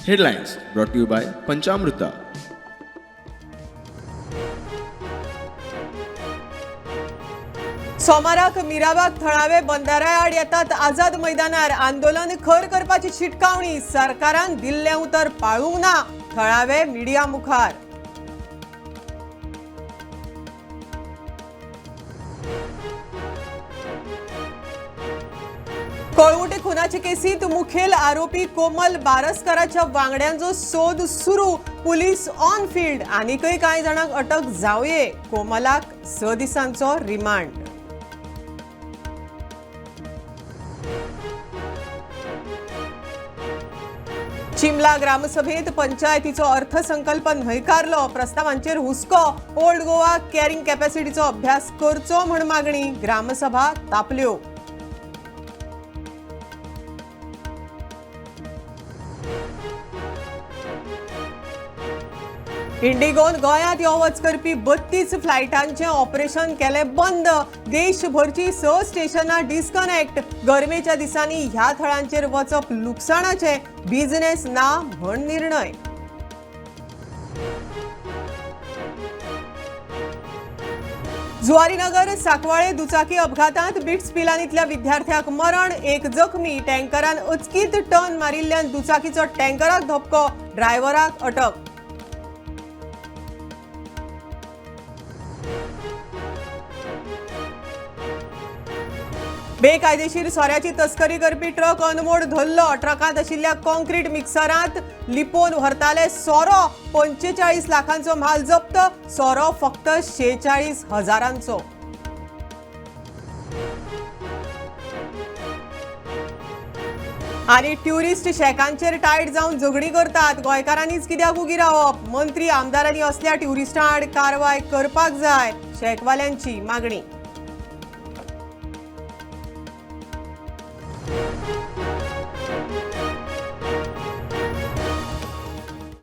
Headlines brought you by Panchamruta. सोमाराक Mirabag थळावे बंदारा आड येतात आझाद मैदानार आंदोलन खर करपाची शिटकावणी. सरकारान दिल्लें उतर पाळूंक ना. थळावे मिडिया मुखार. कळवुटे खुनाचे केसीत मुखेल आरोपी कोमल बारसकाराच्या वांगड्यांचो सोद सुरू. Police on field. आनीकय कांय जाणांक अटक जावये. कोमलाक 6 दिसांचो रिमांड. चिमला ग्रामसभेत पंचायतीचो अर्थसंकल्प न्हयकारलो. प्रस्तावांचेर हुस्को. ओल्ड गोवा कॅरिंग कॅपॅसिटीचो अभ्यास करचो म्हण मागणी. ग्रामसभा तापल्यो. इंडिगोन गोंयांत यो वच करपी 32 फ्लायटांचें ऑपरेशन केलें बंद. देशभरची 6 स्टेशनां डिस्कनेक्ट. गरमेच्या दिसांनी ह्या थळांचेर वचप लुकसाणाचें. बिझनेस ना म्हण निर्णय. जुवारीनगर साकवाळे दुचाकी अपघातांत बिट्स पिलानीतल्या विद्यार्थ्याक मरण, एक जखमी. टँकरान अचकीत टर्न मारिल्ल्यान दुचाकीचो टँकराक धपको. ड्रायव्हराक अटक. बेकायदेशीर सोऱ्याची तस्करी करपी ट्रक अनमोड धरलो. ट्रकांत आशिल्ल्या कॉन्क्रीट मिक्सरांत लिपोवन व्हरताले सोरो. 45 लाखांचो म्हाल जप्त. सोरो फक्त 46 हजारांचो. आनी ट्युरिस्ट शॅकांचेर टायट जावन झगडी करतात. गोंयकारांनीच कित्याक उगी रावप? मंत्री आमदारांनी असल्या ट्युरिस्टां आड कारवाय करपाक जाय, शॅकवाल्यांची मागणी.